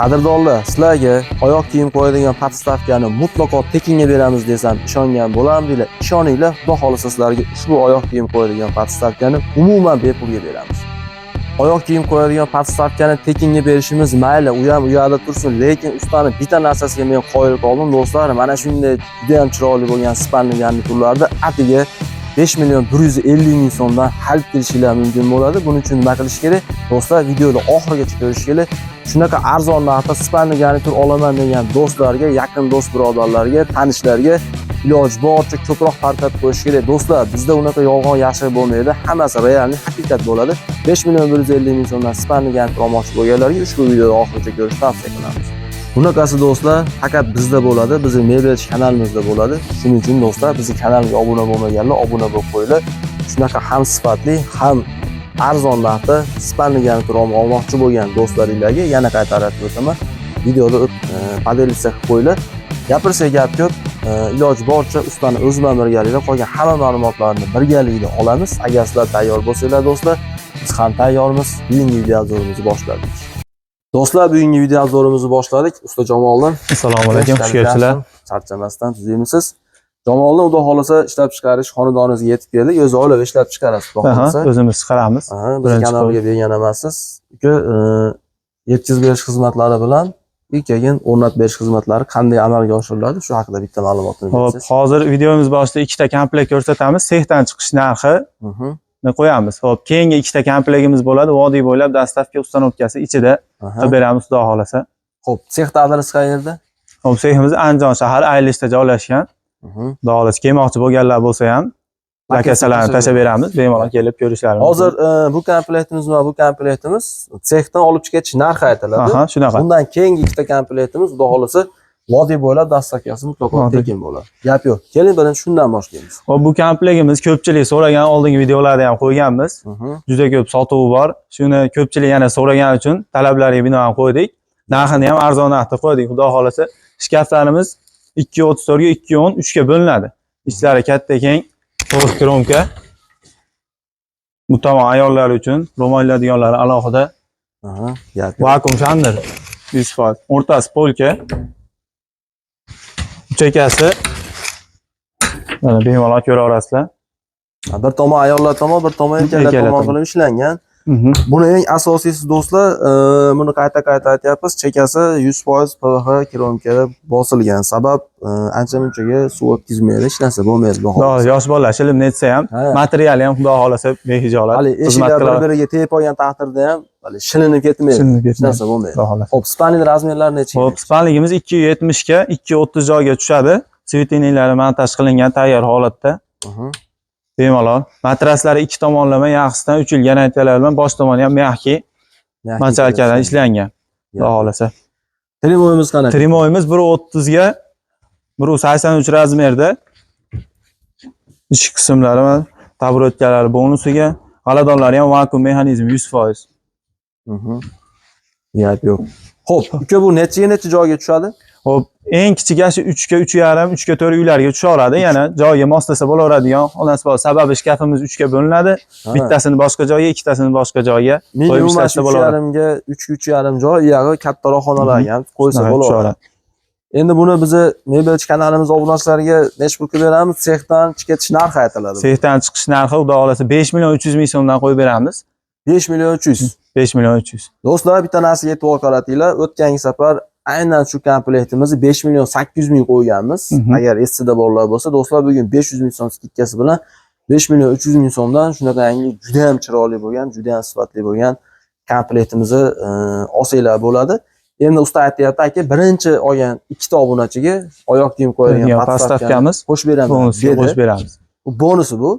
Qadrdonlar, sizlarga oyoq kiyim qo'yadigan подставка ni mutlaqo tekinga beramiz desam, ishongan bo'larmidinglar? Ishoninglar, Xudo xohlasa, sizlarga ushbu oyoq kiyim qo'yadigan подставка ni umuman bepulga beramiz. Oyoq kiyim qo'yadigan подставка ni tekinga berishimiz mayli, u ham u yoqda tursin, lekin ustani bitta narsasiga men qoyil qoldim, do'stlar. Mana shunday juda ham chiroyli bo'lgan спальный garniturlarni atiga 5 million 150 ming so'mdan hal kelishinglar mumkin bo'ladi. Buning uchun nima qilish kerak? Do'stlar, videoni oxirigacha ko'rish kerak. Shunaqa arzon narxda спальный garnitur olaman degan do'stlarga, yaqin do'st birodarlarga, tanishlarga iloji boricha ko'proq tarqatib qo'yish kerak. Do'stlar, bizda unaqa yolg'on yashir bo'lmaydi. Hammasi реальный haqiqat bo'ladi. 5 million 150 ming so'mdan спальный garnitur olmoqchi bo'lganlarga ushbu videoni oxirigacha ko'rishni tavsiya qilamiz. Bunaqasi, do'stlar, faqat bizda bo'ladi, bizning mebelchi kanalimizda bo'ladi. Shuning uchun, do'stlar, bizning kanalga obuna bo'lmaganlar obuna bo'lib qo'yinglar. Shunaqa ham sifatli, ham arzon narxda спальный garnitur olmoqchi bo'lgan do'stlaringlarga yana qaytarib aytib o'taman. Videoda поделиться qilib qo'yinglar. Gapirsak gap ko'p, iloji boricha ustani o'zi bilan birgalikda qolgan hamma ma'lumotlarni birgalikda olamiz. Agar sizlar tayyor bo'lsanglar, do'stlar, biz ham tayyormiz. Bugungi video обзор imizni boshladik. Do'stlar, bugungi video обзор imizni boshladik. Usta Jamoliddin. Assalomu alaykum, xush kelibsizlar. Charchamasdan tuzukmisiz? Jamoliddin, Xudo xohlasa, ishlab chiqarish xonadoningizga yetib keldik. O'zi olib ishlab chiqarasiz, Xudo xohlasa. O'zimiz chiqaramiz. Aha, biz Birinchi kanalga begona emassiz. Uka, yetkazib berish xizmatlari bilan keyin o'rnatib berish xizmatlari qanday amalga oshiriladi, shu haqida bitta ma'lumotni Xo'p, bersangiz. Hozir videomiz boshida ikkita komplekt ko'rsatamiz. Sexdan chiqish narxi qo'yamiz. Xo'p, keyingi ikkita komplektimiz bo'ladi. Vodiy bo'ylab доставка, установка si ichida qilib beramiz, Xudo xohlasa. Xo'p, sexda adresi qayerda? Xo'p, seximiz Andijon shahari Aylishda joylashgan. Xudo xohlasa, kelmoqchi bo'lganlar bo'lsa ham lokatsiyalarni tashlab beramiz. Bemalol kelib ko'rishlari mumkin. Hozir bu komplektimiz va bu komplektimiz sexdan olib chiqib narxi aytiladi. Aha, shunaqa. Bundan keyingi ikkita komplektimiz, Xudo xohlasa, vodiy bo'ylab доставка si mutlaqo tekin bo'ladi. Gap yo'q. Keling, birinchi shundan boshlaymiz. Xo'p, bu komplektimiz ko'pchilik so'ragan, oldingi videolarda ham qo'yganmiz. Juda ko'p sotuvi bor. Shuni ko'pchilik yana so'ragani uchun talablariga binoan qo'ydik. Narxini ham arzon narxda qo'ydik. Xudo xohlasa, shkaflarimiz 2.34 ga 2.10 3 ga bo'linadi. Ichlari katta, keng, to'liq кромка. Bu tomon ayollar uchun, ro'mollaydiganlari alohida. Aha, gap yo'q. Vakuum shandir 100%. O'rtasi полка. Chekasi mana, bemalol ko'ra olasizlar. Ha, bir tomon ayollar tomon, bir tomon erkaklar Erkaklar tomon tomon. qilib ishlangan. Buni eng asosiysi, do'stlar, buni qayta-qayta aytyapmiz, chekasi 100% PVC кромка da bosilgan. Sabab ancha munchaga suv o'tkazmaydi, hech narsa bo'lmaydi bu Xudo holatda. Yosh bolalar shilimni etsa ham, materiali ham, Xudo xohlasa, behijolat Hali xizmat eshiklar qiladi. bir-biriga tegib qolgan taqdirda ham hali shilinib ketmaydi. Shilinib Hech ketmaydi. narsa bo'lmaydi. Xudo xohlasa. Xo'p, спальный размер lari necha? Xo'p, спальник imiz 2.70 ga 2.30 joyga tushadi. Светильник lari montaj qilingan, tayyor holatda. Bemalol. Matraslari ikki tomonlama, yaxshisidan 3 yil garantiyalar bilan, bosh tomoni ham мягкий, мочалка dan ishlangan. Xudo xohlasa. Трюмо yimiz qanaqa? Трюмо yimiz 1.30 ga 1.83 размер da. Ichki qismlari va табуретка lari bonusiga, g'aladonlari ham vakuum mexanizmi 100%. Gap yo'q. Xo'p, uka, bu nechaga necha joyga tushadi? Xo'p, eng kichigi shu 3 ga 3.5, 3 ga 4 uylarga tusha oladi. Yana joyiga moslasa bo'laveradigan xullas bor. Sababi shkafimiz 3 ga bo'linadi. Bittasini boshqa joyga, ikkitasini boshqa joyga qo'yib Minimum ishlatsa uch bo'laveradi. yarimga 3 ga 3.5 joy, u yog'i kattaroq xonalarga ham qo'ysa Shunaqa bo'laveradi. tushaveradi. Endi buni bizni mebelchi kanalimiz obunachilariga necha pul qilib beramiz? Sexdan chiqitish narxi aytiladi. Sexdan chiqish narxi, Xudo xohlasa, 5 million 300 ming so'mdan qo'yib beramiz. 5 million 300. 5 million 300. Do'stlar, bitta narsaga e'tibor qaratinglar. O'tgan safar aynan shu komplektimizni 5 million 800 ming qo'yganmiz. Agar esida borlar bo'lsa, do'stlar, bugun 500 ming so'm скидка si bilan 5 million 300 ming so'mdan shunaqangi juda ham chiroyli bo'lgan, juda ham sifatli bo'lgan komplektimizni olsanglar bo'ladi. Endi usta aytyapti, aka, birinchi olgan ikkita obunachiga oyoq kiyim qo'yadigan Degan подставка ni подставка miz qo'shib beraman bonusga dedi. Qo'shib beramiz. Bu bonusi bu.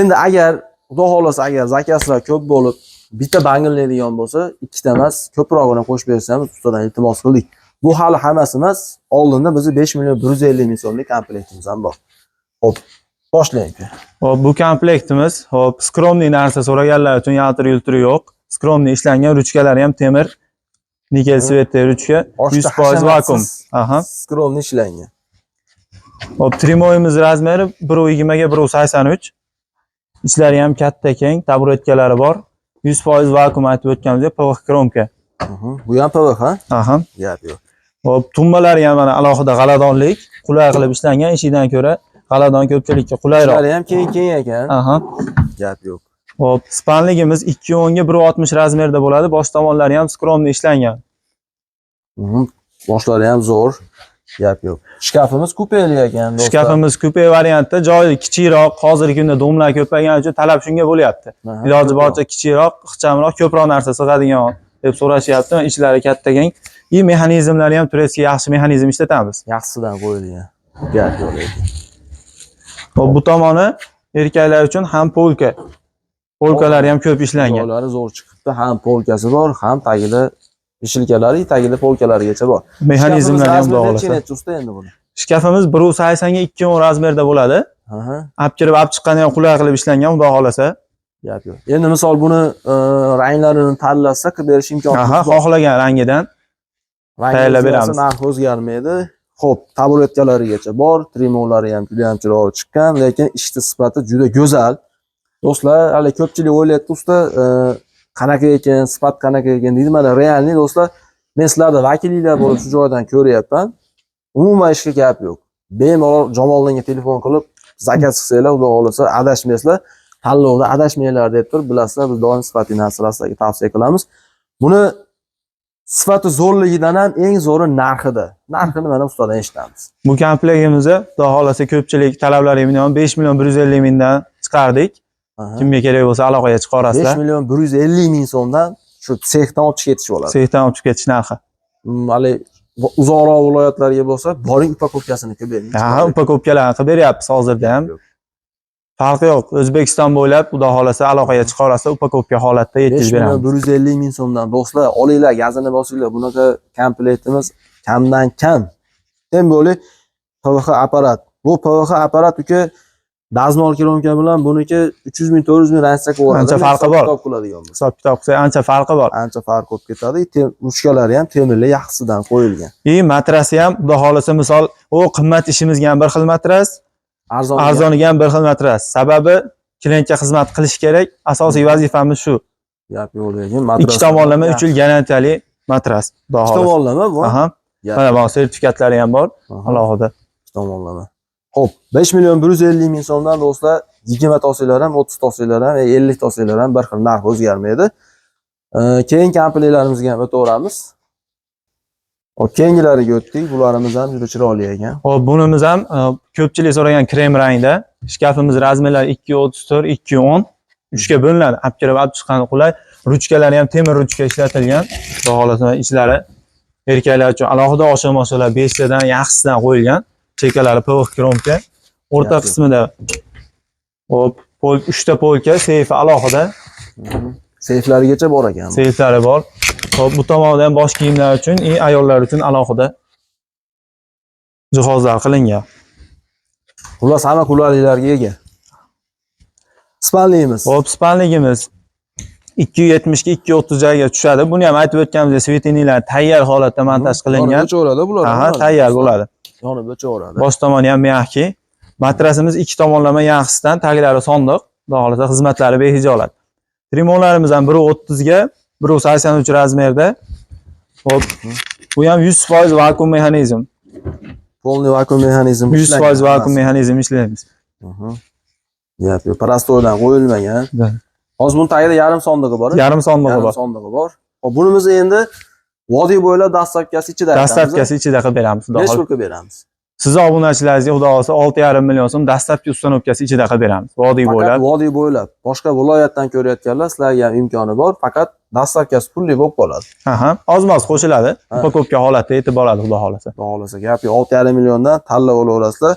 Endi agar, Xudo xohlasa, agar заказ lar ko'p bo'lib, bitta bangillaydigan bo'lsa, ikkita emas, ko'prog'ini qo'shib bersamiz, ustadan iltimos qildik. Bu hali hammasi emas. Oldinda bizni 5 million 150 ming so'mlik komplektimiz ham bor. Xo'p, boshlaylik. Xo'p, bu komplektimiz, xo'p, скромный narsa so'raganlar uchun, yaltir yultiri yo'q. Скромный ishlangan, ruchkalari ham temir. Nikel цвет da ruchka, Oshda 100% vakuum. hashamatsiz, Aha. скромный ishlangan. Xo'p, трюмо yimiz размер i 1.20 ga 1.83. Ichlari ham katta, keng, табуретка lari bor. 100% vakuum, aytib o'tganimizdek, PVC кромка. Bu ham PVX, ha? Aha. Gap yo'q. Hop, tumbalari ham mana alohida g'aladonlik, qulay qilib ishlangan. Eshikdan ko'ra g'aladon ko'pchilikka qulayroq. Ishlari ham keng-keng ekan. Aha. Gap yo'q. Hop, spanligimiz 2.10 ga 1.60 razmerda bo'ladi. Bosh tomonlari ham skromni ishlangan. Boshlari ham zo'r. Gap yo'q. Shkafimiz kupeli ekan, do'stlar. Shkafimiz kupe variantda, joyi kichikroq. Hozirgi kunda domlar ko'paygani uchun talab shunga bo'lyapti. Aha, Iloji boricha kichikroq, ixchamroq, ko'proq narsa sig'adigan deb so'rashyapti. Ichlari katta keng. И mexanizmlari ham турецкий yaxshi mexanizm ishlatamiz. Yaxshisidan qo'yilgan. Gap yo'q lekin. Hop, bu tomoni erkaklar uchun ham polka. Polkalari ham ko'p ishlangan. Joylari zo'r chiqibdi. Ham polkasi bor, ham tagida vishilkalari, tagida polkalarigacha bor. Mexanizmlari ham Shkafimiz xudo razmeri xohlasa. necha usta endi buni? Shkafimiz 1.80 ga 2.10 razmerda bo'ladi. Aha. Olib kirib, olib chiqqani ham qulay qilib ishlangan, xudo xohlasa. Gap yo'q. Endi misol buni ranglarini tanlasa qilib berish imkoni Aha, bor. xohlagan rangidan Rangi tayyorlab o'zgarsa beramiz. narxi o'zgarmaydi. Xo'p, taburetkalarigacha bor, trimovlari ham juda ham chiroyli chiqqan, lekin ishni sifati juda go'zal. Do'stlar, hali ko'pchilik o'ylayapti, usta, qanaqa ekan, sifat qanaqa ekan deydi. Mana реальный do'stlar, men sizlarda vakilliklar bo'lib shu joydan ko'ryapman. Umuman ishga gap yo'q. Bemalol Jamoliddinga telefon qilib zakaz qilsanglar, xudo xohlasa adashmaysizlar. Tanlovda adashmanglar deb turib, bilasizlar, biz doim sifatli narsalar sizlarga tavsiya qilamiz. Buni sifati zo'rligidan ham eng zo'ri narxida. Narxini mana ustadan eshitamiz. Bu komplektimizni xudo xohlasa ko'pchilik talablariga binoan 5 million 150 mingdan chiqardik. Aha. Kimga kerak bo'lsa aloqaga chiqarasizlar. 5 million 150 ming so'mdan shu sexdan olib chiqib ketish bo'ladi. Sexdan olib chiqib ketish narxi. Hali uzoqroq viloyatlarga bo'lsa, boring упаковка sini qilib bering. Ha, упаковка larni qilib beryapmiz hozirda ham. Yo'q. Farqi yo'q. O'zbekiston bo'ylab xudo xohlasa aloqaga chiqarasizlar, упаковка holatda 5 yetkazib million beramiz. 150 ming so'mdan do'stlar, olinglar, gazini bosinglar. Bunaqa komplektimiz kamdan kam. Тем более PVX apparat. Bu PVX apparat uka dazmol keronka bilan buniki 300 ming 400 ming разница ko'radi. Ancha farqi bor. Hisob qiladigan bo'lsa. Hisob kitob qilsak ancha farqi bor. Ancha farq bo'lib ketadi. Ruchkalari ham temirli yaxshisidan qo'yilgan. И matrasi ham xudo xohlasa misol u qimmat ishimizga ham bir xil matras, Arzon. arzoniga ham bir xil matras. Sababi klientga xizmat qilish kerak. Asosiy vazifamiz shu. Gap yo'q lekin Ikki tomonlama 3 yil garantiyali matras. Xudo Ikki xohlasa. tomonlama bu. Aha. Gap. Mana bu sertifikatlari ham bor Aha. alohida. Ikki tomonlama. Xo'p, 5 million 150 ming so'mdan do'stlar 20 tosinglar ham, 30 tosinglar ham, 50 tosinglar ham bir xil narx o'zgarmaydi. Keyin komplektlarimizga ham o'taveramiz. Xo'p, keyingilariga o'tdik. Bularimiz ham juda chiroyli ekan. Xo'p, bunimiz ham ko'pchilik so'ragan krem rangda. Shkafimiz razmerlari 2.34, 2.10, 3 ga bo'linadi. Olib kirib, olib chiqqani qulay. Ruchkalari ham temir ruchka ishlatilgan. Xudo xohlasa ichlari erkaklar uchun alohida osha-moshalar 5 tadan yaxshisidan qo'yilgan. Chekalari PVX кромка. O'rta Yaxshi. qismida hop, 3 ta polka, seyfi alohida, Seyflarigacha bor ekan. seyflari bor. Hop, bu tomonda ham bosh kiyimlar uchun, и ayollar uchun alohida jihozlar qilingan. Xullas hamma qulayliklarga ega. Spanlimiz. Hop, spanligimiz 270 ga 230 joyga tushadi. Buni ham aytib o'tganimizdek, светильник lar tayyor holatda montaj qilingan. Yonib o'chaveradi bular. Aha, tayyor bo'ladi. Yonib o'chaveradi. Bosh tomoni ham мягкий. Matrasimiz ikki tomonlama yaxshisidan, taglari sondiq. Xudo xohlasa xizmatlari behijolat. Trimonlarimiz ham 1.30 ga 1.83 razmerda. Hop. Bu ham 100% vakuum mexanizm. Полный vakuum mexanizm. 100% vakuum mexanizm ishlaymiz. Gap yo'q. Простой dan qo'yilmagan. Hozir buni tagida yarim sondig'i bor. Yarim sondig'i Yarim bor. sondig'i bor. Hop, bunimiz endi vodiy bo'ylab доставка si ichida. Доставка si ichida qilib beramiz. Xudo Necha xohlasa. pul qilib beramiz? Sizni obunachilaringizga xudo xohlasa 6,5 million so'm dastlabki установка si ichida qilib beramiz. Vodiy Faqat bo'ylab. vodiy bo'ylab. Boshqa viloyatdan ko'rayotganlar sizlarga ham imkoni bor. Faqat доставка si pulli bo'lib qoladi. Aha, ozmoz qo'shiladi. Ha. Упаковка holatda yetib boradi xudo xohlasa. Xudo xohlasa gap yo'q. 6,5 milliondan tanlab olaverasizlar.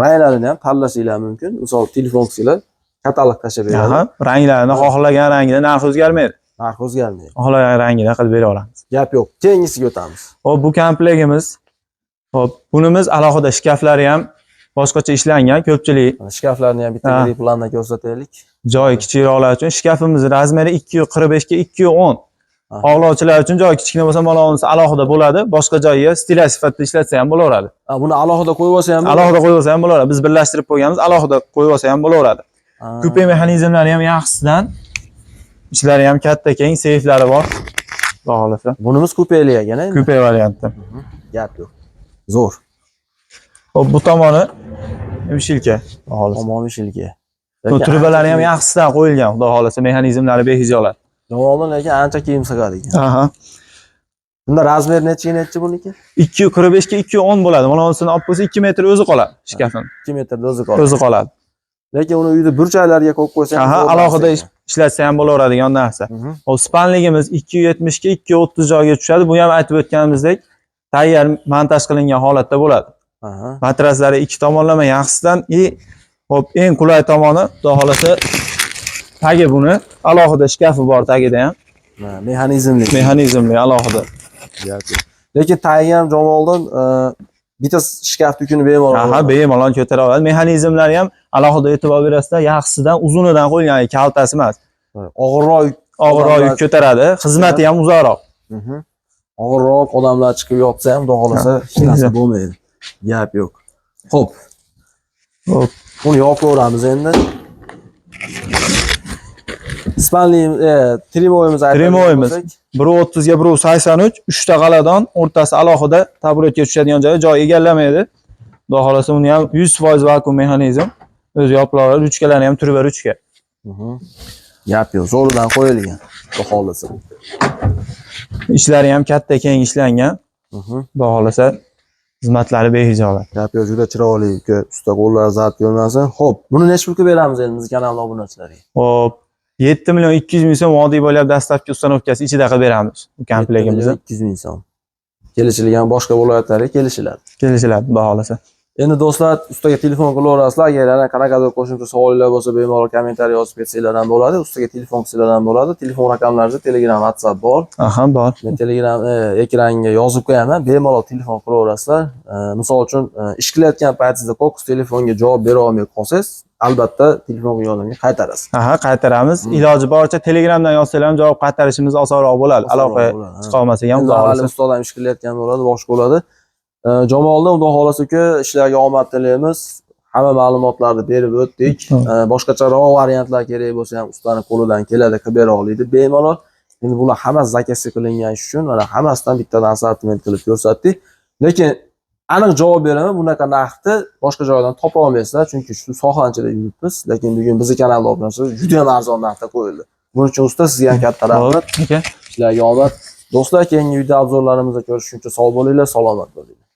Ranglarini ham tanlashinglar mumkin. Misol telefon qilsanglar, katalog tashlab beradi. Aha, ranglarini xohlagan rangida narx o'zgarmaydi. Narx o'zgarmaydi. Xohlagan rangida qilib bera olamiz. Gap yo'q. Keyingisiga o'tamiz. Hop, bu komplektimiz. Hop, bunimiz alohida shkaflari ham boshqacha ishlangan. Ko'pchilik Mana shkaflarni ham bitta Ha. bir planda ko'rsataylik. joyi kichikroqlar uchun shkafimiz razmeri 2.45 ga 2.10. Aha. Xohlovchilar uchun joyi kichkina bo'lsa, mana alohida bo'ladi. Boshqa joyiga стеллаж sifatida ishlatsa ham bo'laveradi. Ha, buni alohida qo'yib olsa ham bo'ladi. Alohida qo'yib olsa ham bo'laveradi. Biz birlashtirib qo'yganmiz, alohida qo'yib olsa ham bo'laveradi. Ha. Kupe mexanizmlari ham yaxshisidan. Ichlari ham katta, keng, seyflari bor. Xudo xohlasa. Bunimiz kupeli ekan endi. Kupe varianti. Gap yo'q. Zo'r. Xo'p, bu tomoni вешалка. Xudo xohlasa. Tomoni вешалка. Bu trubalari ham yaxshisidan qo'yilgan, xudo xohlasa, mexanizmlari behijolat. Jamoliddin lekin ancha kiyim sig'adi ekan. Aha. Bunda razmer necha necha buniki? 2.45 ga 2.10 bo'ladi. Mana bunisini olib qo'ysa 2 metr o'zi qoladi shkafini. 2 metrda o'zi qoladi. O'zi qoladi. Lekin uni uyda burchaklarga qo'yib qo'ysa ham Aha, zo'r alohida narsa ekan. ishlatsa ham bo'laveradigan narsa. Hop, spanligimiz 2.70 ga 2.30 joyga tushadi. Bu ham aytib o'tganimizdek, tayyor montaj qilingan holatda bo'ladi. Matraslari ikki tomonlama yaxshisidan и hop, eng qulay tomoni, xudo xohlasa, tagi buni alohida shkafi bor tagida ham. Ha, mexanizmli. Mexanizmli alohida. Lekin tagi ham Jamoliddin bitta shkaf yukini bemalol. Aha, oladi. bemalol ko'tara oladi. Mexanizmlari ham alohida e'tibor berasizlar, yaxshisidan uzunidan qo'yilgan, kaltasi emas. Og'irroq yuk Og'irroq yuk ko'taradi, xizmati ham uzoqroq. Og'irroq odamlar chiqib yotsa ham, xudo xohlasa, hech narsa bo'lmaydi. Gap yo'q. Xo'p. Xo'p. Buni yopib ko'ramiz endi. Spanli trimoyimiz aytadigan Trimoyimiz. bo'lsak, 1.30 ga 1.83, 3 ta g'aladon, o'rtasi alohida taburetga tushadigan joyi, joy egallamaydi. Xudo xohlasa uni ham 100% vakuum mexanizm. O'zi yopilaveradi, ruchkalari ham turba ruchka. Gap yo'q, zo'ridan qo'yilgan. Xudo xohlasa. Ishlari ham katta keng ishlangan. Xudo xohlasa xizmatlari behijolat. Gap yo'q, juda chiroyli uka. Usta qo'llari zarb ko'rmasin. Xo'p, buni necha pulga beramiz endi biz kanal obunachilariga? Xo'p, 7 million 200 ming so'm vodiy bo'ylab доставка установка si ichida qilib beramiz. Bu komplektimizni. 200 ming so'm. Kelishilgan boshqa viloyatlarga kelishiladi. Kelishiladi, xudo xohlasa. Endi do'stlar, ustaga telefon qilaverasizlar. Agar yana qanaqadir qo'shimcha savollar bo'lsa, bemalol kommentariy yozib ketsanglar ham bo'ladi. Ustaga telefon qilsanglar ham bo'ladi. Telefon raqamlarida Telegram, WhatsApp bor. Aha, bor. Men Telegram ekranga yozib qo'yaman. Bemalol telefon qilaverasizlar. Misol uchun, ish qilayotgan paytingizda qo'qqis telefonga javob bera olmay qolsangiz, albatta telefon qilgan odamga qaytarasiz. Aha, qaytaramiz. Iloji boricha Telegramdan yozsanglar ham javob qaytarishimiz osonroq bo'ladi. Osonroq Aloqa bo'ladi, ha. chiqa olmasak ham Endi xudo avval xohlasa. ustoz ham ish qilayotgan bo'ladi, boshqa bo'ladi. Jamoliddin, xudo xohlasa uka, ishlarga omad tilaymiz. Hamma ma'lumotlarni berib o'tdik. Boshqacharoq variantlar kerak bo'lsa ham ustani qo'lidan keladi, qilib bera oladi bemalol. Endi bular hammasi zakazga qilingan ish uchun mana hammasidan bittadan assortiment qilib ko'rsatdik. Lekin aniq javob beraman, bunaqa narxni boshqa joydan topa olmaysizlar, chunki shu sohani ichida yuribmiz. Lekin bugun bizni kanalda obunachilar juda ham arzon narxda qo'yildi. Buning uchun usta sizga ham katta rahmat. Aka. Ishlarga omad. Do'stlar, keyingi video обзор larimizda ko'rishguncha sog' bo'linglar, salomat bo'linglar.